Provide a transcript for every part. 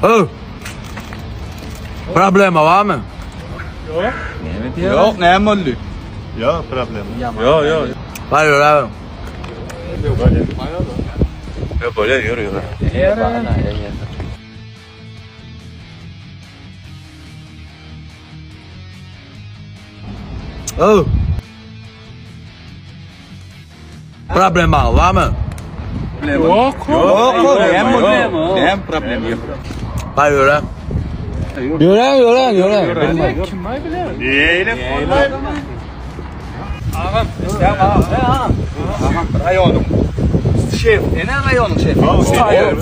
Öw. Problema barmy? Ýok, näme boldy? Ýok, problema. Ýok, ýok. Bar ýöräň. Ýok, bolýar, ýör, ýör. Öw. Problema barmy? Ýok, ýok, näme boldy? Näme problem ýok. Bar ýöräň. Ýöräň, ýöräň, ýöräň. Eýle Agam, raýonyň şef, ene raýonyň şefi.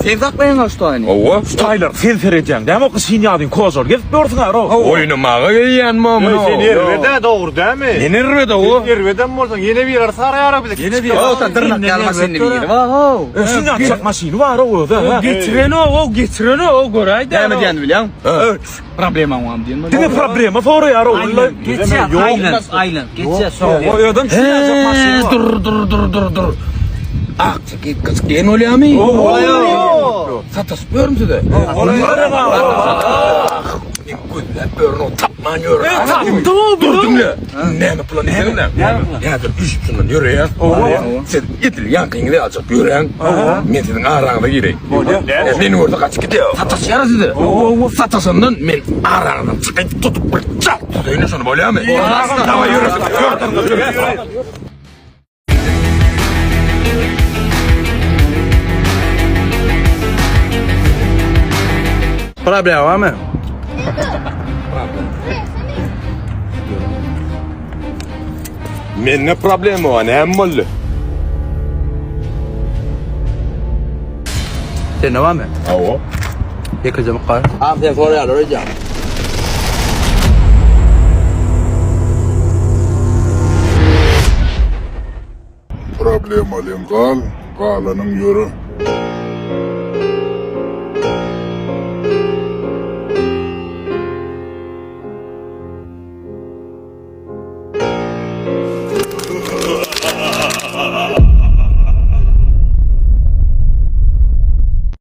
Sen saklaýaň şu taýyny. Owa. Şu taýlar sen seredýäň. Näme o gyşyn ýadyň kozor gezip ýörsüň ha, ro. Oýnamaga gelýän muny. Sen erbede dogry dämi? Men erbede o. Sen erbedem bolsaň ýene bir saraýar bizi. Ýene bir. Ýok, dyrnak ýaly maşyny biri bar, how. Şuny atjak maşyny bar o özü, ha. Geçiren o, o geçiren o, o göräýdä. Näme diýenini bilýäň? Problemaň barmy diýen bolýar. Diňe problema soraýar o. Geçýär, aýlan, aýlan, geçýär şo. O özem şuny atjak maşyny bar. Dur dur dur dur dur. Akja gitgisi gen bolýarmy? Sataşyp ýörüm size. Gözläp ýörün o tapman ýörün. E, tapdy o Dur diňle. Näme plan edeliň näme? Häzir üç şundan ýöreýäs. Siz edil ýaňkyňyzy aljak ýöräň. Men siziň araňyza gireýin. Bolýar. Meni görse gaçyp gidýär. Sataşýar size. Sataşandan men araňyzdan çykyp tutup bir çalt tuzaýyn şony bolýarmy? Dawaý ýöresin. Ýör. Problema barmy? Mende problema bar, näme boldy? Sende barmy? Hawa. Ýekeje mukar. Am sen soraýarlar öýdýän. Problemalyň gal, galanyň ýöre.